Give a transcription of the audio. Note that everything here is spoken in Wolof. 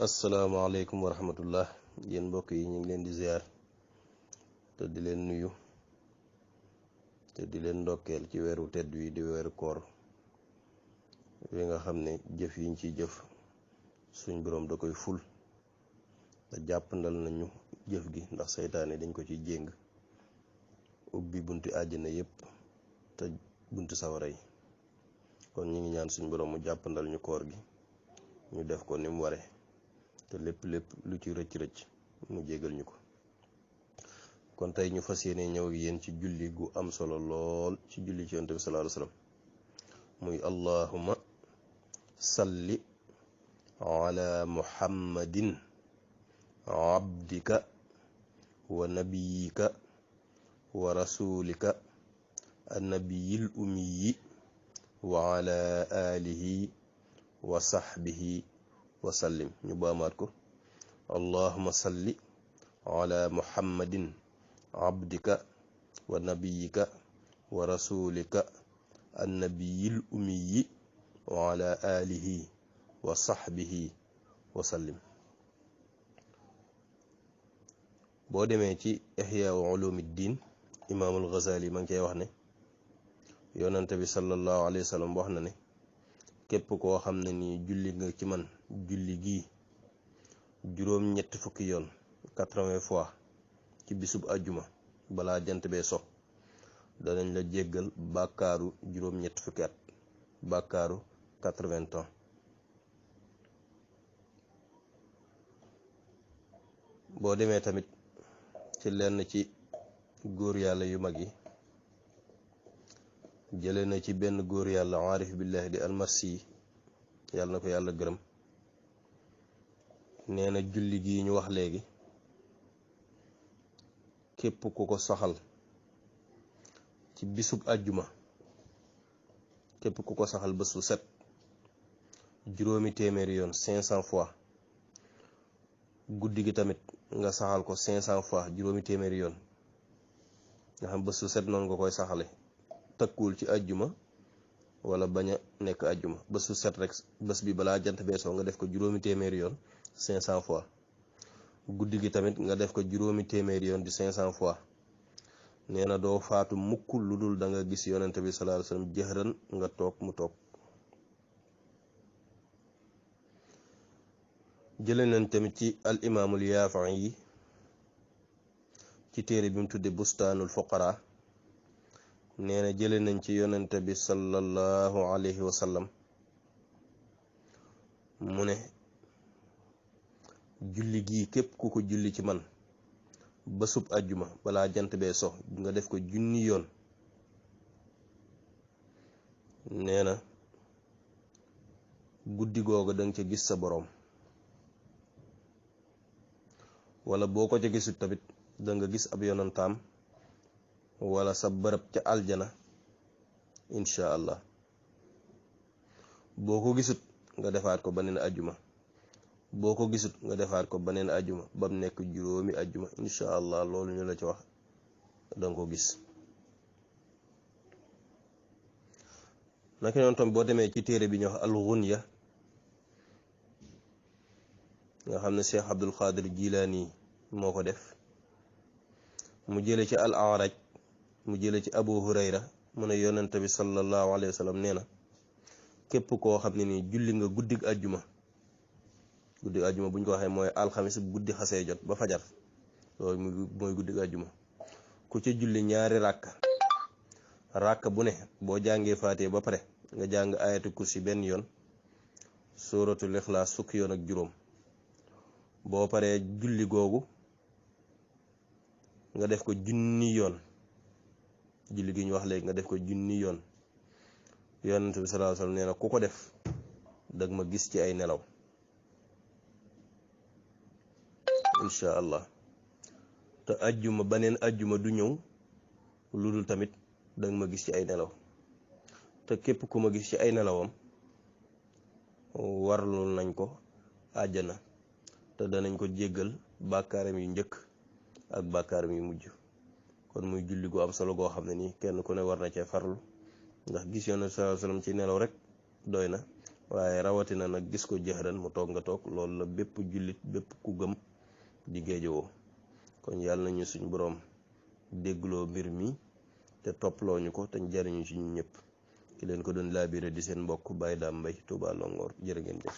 asalaamaaleykum wa rahmatullah yéen mbokk yi ñu ngi leen di ziar te di leen nuyu te di leen ndokkeel ci weeru tedd wi di weeru koor wi nga xam ne jëf yiñ ciy jëf suñ boroom da koy ful te jàppandal nañu jëf gi ndax seytaane dañ ko ci jéng ubbi bunti àjjana yépp te bunti sawara yi kon ñu ngi ñaan suñ boroom mu jàppandal ñu koor gi ñu def ko ni mu ware te lépp lu ci rëcc mu jégal ñu ko. kon tey ñu fas yéene ñëw ak yéen ci julli gu am solo lool ci julli ci yonent bi sallallahu alayhi wasallam muy allahumma salli ala muhammadin abdika wa nabiyika wa rasulika annabiyil ummiyi wa ala alihi wa sahbihi wa sallim. ñu baamaat ko allahumma salli ala muhammadin abdika wa nabiyika wa rasulika annabiyil ummiyi wa ala alihi wa sahbihi wa sallim. boo demee ci ihya ulumuddin imaamul Ghazali ma ngi cay wax ne yonante bi sallallahu alayhi wa sallam wax na ne képp koo xam ne ni julli nga ci man julli gii juróom ñetti fukki yoon 80 fois ci bisub àjjuma balaa jant bee so danañ la jéggal bàkkaaru juróom ñetti fukki at bàkkaaru 80 ans. boo demee tamit ci lenn ci góor yàlla yu mag yi jële na ci benn góor yàlla aarif billahi di almarsi yàlla na ko yàlla gërëm nee na julli gi ñu wax léegi képp ku ko saxal ci bisub àjjuma képp ku ko saxal bés bu set juróomi téeméeri yoon 500 fois guddi gi tamit nga saxal ko 500 fois juróomi téeméeri yoon nga xam bés bu set noonu nga koy saxale tëkkuwul ci àjjuma wala bañ a nekk àjjuma bés su set rek bés bi balaa jant beesoo nga def ko juróomi téeméeri yoon 500 fois guddi gi tamit nga def ko juróomi téeméeri yoon di 500 fois nee na doo faatu mukk lu dul da nga gis yonente bi sallallahu alayhi wasallam jëhran nga toog mu toog. jële nañ tamit ci al imaamul Yaafi'i yi ci téere bi mu tudde bustaanul fuqara nee na jële nañ ci yonente bi sallallahu alayhi wa sallam mu ne julli gii képp ku ko julli ci man bésub àjjuma balaa jant bee so nga def ko junni yoon nee na guddi googu danga ca gis sa boroom wala boo ko ca gisut tamit danga gis ab yonantaam wala sa bërëb ca aljana insha allah. boo ko gisut nga defaat ko beneen ajjuma boo ko gisut nga defaat ko beneen ajjuma ba mu nekk juróomi ajjuma insha allah loolu ñu la ci wax danga ko gis. naka noonu tam boo demee ci téere bi ñu wax al-Ghunya nga xam ne Cheikh Abdul Qadir Jilani moo ko def mu jële ci al-A'raj mu jële ci Abu Hurayra mu ne yonente bi sallallahu alayhi wa sallam nee na képp koo xam ne nii julli nga guddig àjjuma buñ ko waxee mooy alxamis guddi xasee jot ba fajar loolu mooy guddig àjjuma ku ca julli ñaari ràkk bu ne boo jàngee faatee ba pare nga jàng ayatu kursi benn yoon suratul ixlaas fukki yoon ak juróom boo paree julli googu nga def ko junni yoon julli gi ñu wax léegi nga def ko junni yoon yonent bi sallallahu alayhi wasallam nee na ku ko def dag ma gis ci ay nelaw insha allah te ajjuma baneen ajjuma du ñëw lu dul tamit dag ma gis ci ay nelaw te képp ku ma gis ci ay nelawam warlul nañ ko àjjana te danañ ko jéggal bàkkaaram yu njëkk ak bàkkaaram yu mujj. kon muy julli gu am solo goo xam ne nii kenn ku ne war na cee farlu ndax gis yonent sallallahu alayhi wasallam ci nelaw rek doy na waaye rawatina nag gis ko jëxran mu toog nga toog loolu la bépp jullit bépp ku gëm di géejowoo kon yàlla nañu suñ boroom déggloo mbir mi te topploo ñu ko te jariñu ci ñun ñëpp ki leen ko doon laabire di seen mbokk Baye Dame Mbaye Touba Longhor jërë ngeen jëf